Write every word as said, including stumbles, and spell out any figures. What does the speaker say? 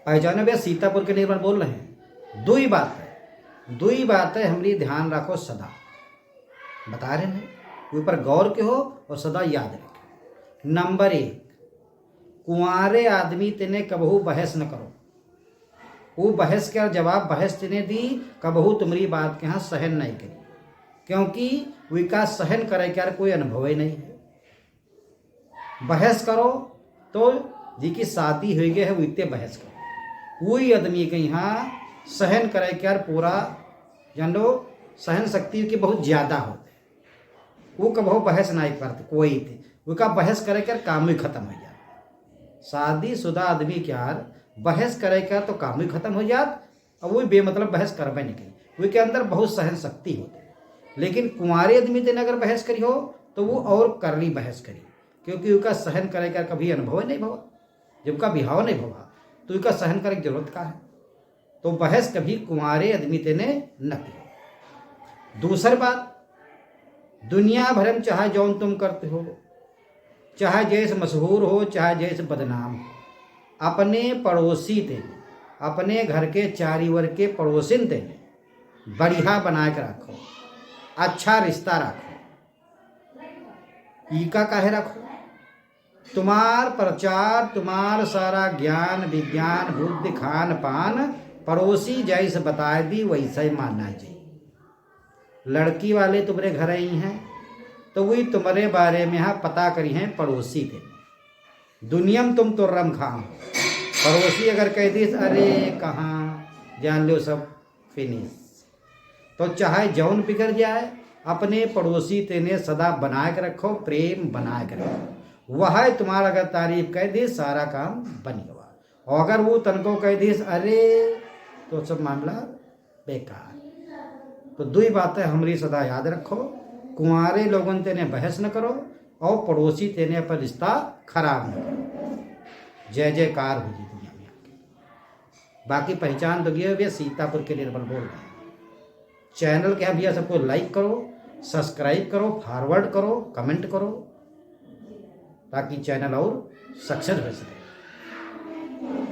पहचानो भैया, सीतापुर के निर्मल बोल रहे हैं। दुई बात है, दुई बात है, हमरी ध्यान रखो सदा। बता रहे हैं, ऊपर गौर के हो और सदा याद रखे। नंबर एक, कुंवारे आदमी तेने कबहू बहस न करो। वो बहस के जवाब बहस तेने दी, कबहू तुम्हरी बात के यहाँ सहन नहीं करी, क्योंकि उनका सहन करे के यार कोई अनुभव ही नहीं है। बहस करो तो जिकी शादी हुई गई है, उइते बहस करो। वही आदमी के यहाँ सहन करे के यार पूरा, जान लो, सहन शक्ति की बहुत ज्यादा होते। वो कबहू बहस नहीं करते कोई थे, उनका बहस करे के यार काम ही खत्म हो जाता। शादीशुदा आदमी के यार बहस करे के यार तो काम ही खत्म हो जात। अब वो बेमतलब बहस करबे नहीं करी, उनके अंदर बहुत सहन शक्ति होते। लेकिन कुंवारे आदमी तेने अगर बहस करी हो तो वो और करनी बहस करी, क्योंकि उनका सहन करे का कभी अनुभव नहीं भवा। जब का बिहाव नहीं भवा तो उनका सहन करे की जरूरत का है? तो बहस कभी कुंवारे आदमी तेने न करी। दूसर बात, दुनिया भर में चाहे जौन तुम करते हो, चाहे जैसे मशहूर हो, चाहे जैसे बदनाम हो, अपने पड़ोसी तेने, अपने घर के चारी ओर के पड़ोसिन तेने बढ़िया बना के रखो, अच्छा रिश्ता रखो। ई का काहे रखो? तुम्हार प्रचार, तुम्हार सारा ज्ञान, विज्ञान, बुद्धि, खान पान पड़ोसी जैसे बताए दी वैसे ही मानना चाहिए। लड़की वाले तुम्हरे घर आई हैं तो वही तुम्हरे बारे में हाँ पता करी हैं पड़ोसी के। दुनिया में तुम तो रम खाओ, पड़ोसी अगर कह दी, अरे कहाँ, जान लो सब फिनिश। तो चाहे जौन बिगड़ जाए, अपने पड़ोसी तेने सदा बनाए के रखो, प्रेम बनाए के रखो। वह तुम्हारा अगर तारीफ कह दी, सारा काम बन गवा। और अगर वो तनको कह दी, अरे, तो सब मामला बेकार। तो दुई बातें हमरी सदा याद रखो, कुंवारे लोगन तेने बहस न करो और पड़ोसी तेने अपन रिश्ता खराब न करो। जय जयकार हो जी दुनिया में आपकी। बाकी पहचान तो गए हुए, सीतापुर के निर्मल बोल रहे हैं। चैनल के भैया सबको लाइक करो, सब्सक्राइब करो, फॉरवर्ड करो, कमेंट करो, ताकि चैनल और सक्सेस हो सके।